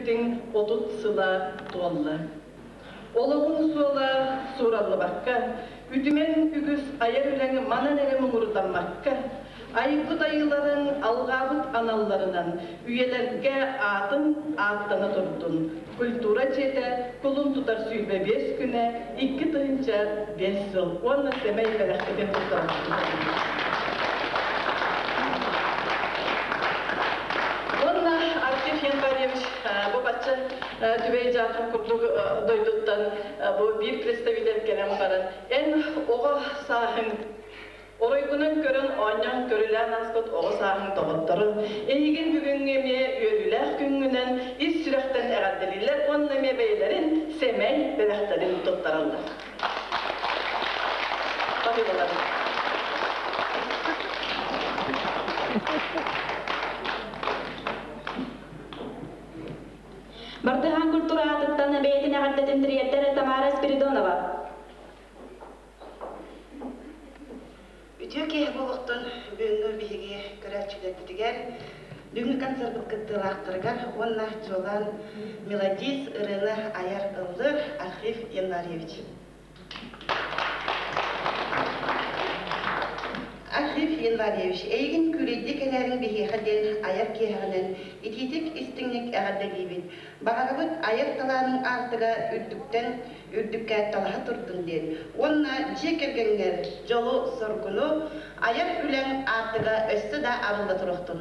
кэлбитиҥ 30 сыла туолла. Олоҕуҥ суола суураллыбакка, үтүмэн үгүс айар үлэҥ манан эрэ муҥурдаммакка, айбыт айыыларыҥ алҕаабыт аналларынан үйэлэргэ аатын ааттана турдун. Культура дьиэтэ кулун тутар 25 күнэ 2005 сыл уонна сэмэй бэлэхпитин туттарабыт. Уонна Архив Январьевич бу бачча Түбэй Дьаакып курдук дойдуттан бу биир представитель кэлэн баран эн оҕо сааһыҥ оройгунан көрөн оонньоон көрүлээн ааспыт оҕо сааһыҥ доҕотторун эйигин бүгүҥҥү эмиэ үөрүүлээх күҥҥүнэн ис сүрэхтэн эҕэрдэлииллэр уонна эмиэ бэйэлэрин сэмэй бэлэхтэрин туттараллар. Баһыыбаларын. Бартыһаан культура аатыттан бэйэтин эҕэрдэтин тириэрдэр Тамара Спиридонова. Үтүө киэһэ буолуохтун бүгүҥҥү биһиги көрөөччүлэрбитигэр, бүгүҥҥү концерпыт кыттыылаахтарыгар уонна чуолаан мелодист ырыаны айар ыллыыр Архив Январьевич. Архив Январьевич, эйигин күүлэйдии кэлээриҥ биһиэхэ диэн айар киэһэҕинэн итиитик истиҥник эҕэрдэлиибит. Баҕарабыт айар талааныҥ аартыга үрдүктэн үрдүккэ талаһа турдун диэн уонна дьиэ кэргэҥҥэр дьолу-соргуну, айар үлэҥ аартыга өссө да арылла туруохтун.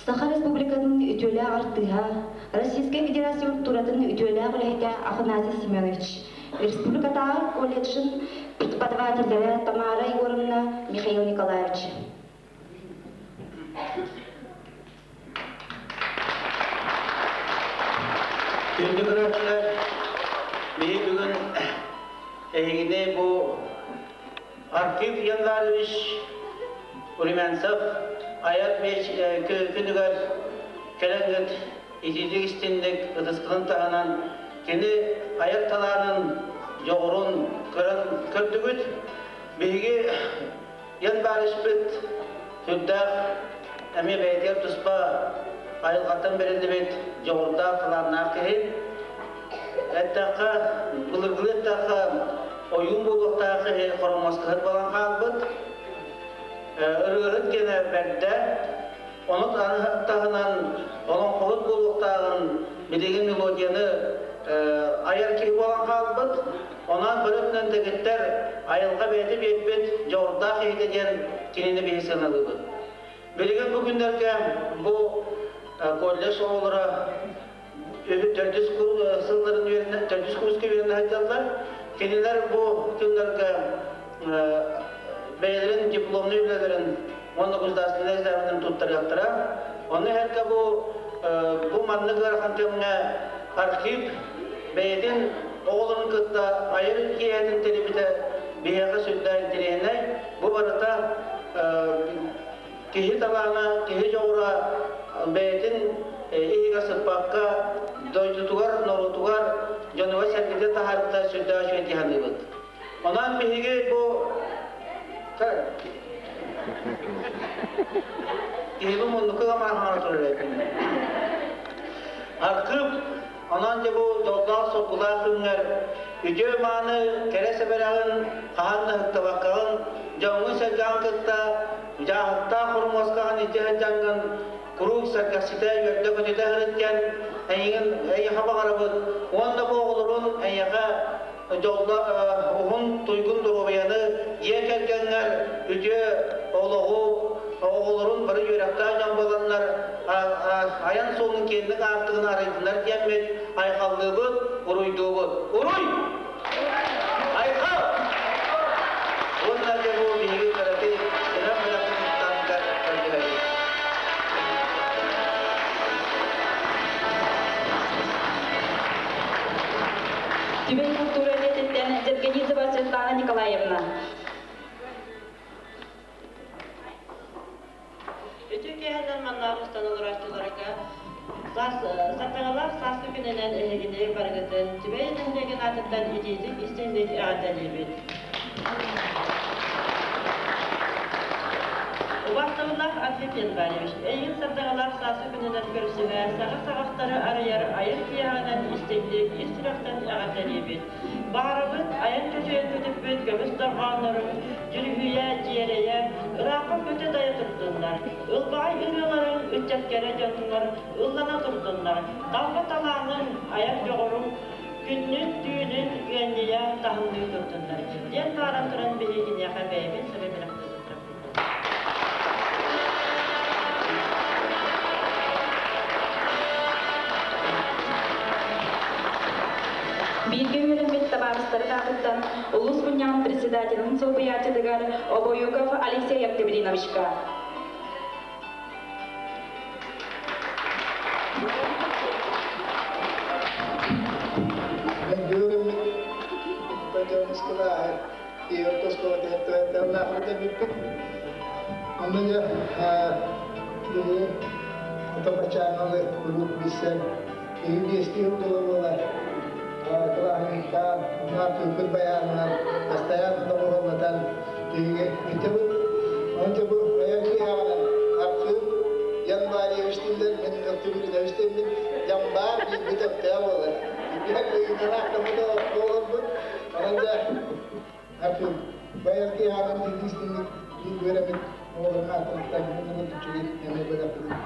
Саха Республикатын үтүөлээх артыыһа, Российскай Федерация культуратын үтүөлээх үлэһитэ Афанасий Семенович, Республикатааҕы колледжын преподавателлэрэ Тамара Егоровна, Михаил Николаевич. Күндү көрөөччүлэр, биһи бүгүн эһигини бу Архив Январевич Румянцев айар күнүгэр кэлэҥҥит итиитик истинник ытыскытын таһынан кини айар талаанын дьоҕурун көрөн көрдүгүт. Биһиги Январевичпыт сүрдээх эмиэ бэйэтигэр туспа айылҕаттан бэриллибит дьоҕурдаах талааннаах киһи. Эттэххэ, былыргылыы эттэххэ, ойуун буолуохтаах киһи хоромоскаһыт буолан хаалбыт. Ырыаһыт гэнэ бэрдэ, ону таһынан олоҥхоһут буолуохтааҕын билигин мелодияны айар киһи буолан хаалбыт. Онон бары дэгиттэр айылҕа бэйэтэ биэрбит дьоҕурдаах киһитэ диэн кинини биһи сыаналыыбыт. Билигин бу күннэргэ бу колледж оҕолоро төрдүс сылларын үөрэнэ, төрдүс курска үөрэнэ сылдьаллар. Кинилэр бу күннэргэ бэйэлэрин дипломнай үлэлэрин уонна государственнай экзаменын туттарыахтара. Ону иһэргэ бу бу маннык ыарахан кэмҥэ архив бэйэтин оҕолорун кытта айар киэһэтин тэрийбитэ биһиэхэ сүрдээх интэриэһинэй. Бу барыта киһи талаана, киһи дьоҕура бэйэтин иһигэр сыппакка дойдутугар, норуотугар, дьонугар-сэргэтигэр таһаарбыта сүрдээх үчүгэй дии саныыбыт. Онон биһиги бу киһибин муннукка гамаахаҥара турар этим. Архыып онон дьэ бу дьоллоох-соргулаах күҥҥэр үтүө-мааны кэрэ сэбэрэҕин хаһан да ыһыктыбаккаҕын, дьоҥҥун-сэргэҕин кытта дьааһыктаах хормуоскаҕын илдьэ сылдьаҥҥын куруук сэргэхситэ, үөрдэ-көтүтэ сырыт диэн эйигин эйиэхэ баҕарабыт уонна бу оҕолорун эйиэхэ дьолло уһун туйгун доруобуйаны дьиэ кэргэҥҥэр үтүө олоҕу оҕолорун бары үөрэхтээх дьон буоланнар айан суолун киэҥник аартыгын арыйдынар диэммит айхаллыыбыт, уруйдуубут. Уруй! Айхал! Уонна дьэ бу биһиги кыракый сэрэх бэлэхпититтэн көрдөһөбүт. Түбэй культура дьиэтиттэн Зергенизова Светлана Николаевна. Үтүө киэһэнэн манна устан олорооччуларга. Сардаҥалаах сааскы күнүнэн эһигини барыгытын Түбэй нэһилиэгин аатыттан итиитик истиҥник эҕэрдэлиибит. Убаастабыллаах Архип Январевич, эйигин сардаҥалаах сааскы күнүнэн көрсүһэ, саҥа саҕахтары арыйар айар киэһэҕинэн истиҥник, ис сүрэхтэн эҕэрдэлиибит. Баҕарабыт айан чочуйан көтүппүт көмүс дорҕоонноруҥ дьүрүһүйэ, дьиэрэйэ, ыраахха көтө-дайа турдуннар. Ылбаҕай ырыаларыҥ ыччат кэрэ дьоннор ыллана турдуннар. Талба талааныҥ, айар дьоҕуруҥ күннүн, түүнүн ыанньыйа таһымныы турдуннар. Диэн бааран туран биһигиниэхэ бэйэбин сөбө бэлэхтэ туттарбыт. Бииргэ үөрэммит табаарыстарын аатыттан улуус мунньаҕын председателин солбуйааччытыгар Обоюков Алексей Октябриновичка. Мен үөрэммит Петровскилааһы Иордоскуола бүппүт. Онно дьэ биһи отобачааналы куруук билсэн, биһи биэстии сыл буола кылааһынньыктаан, онно кыыппыт байаанынан бастайаан доҕуһуоллатан биһиги ыытабыт. Онон бу айар киһиэҕинэн Архыып Январевич дииллэр, мин Өлтүгүрүнэбич диэммин, Январ биирбит өптөөх буолар. Биир ыйыталаах буоларбыт. Онон дьэ Архыып байар киһиэҕинэн тиийдик биир үөрэммит оҕолорун ааттарыттан муннугун үчүгэй эмиэ бэлэхпитин.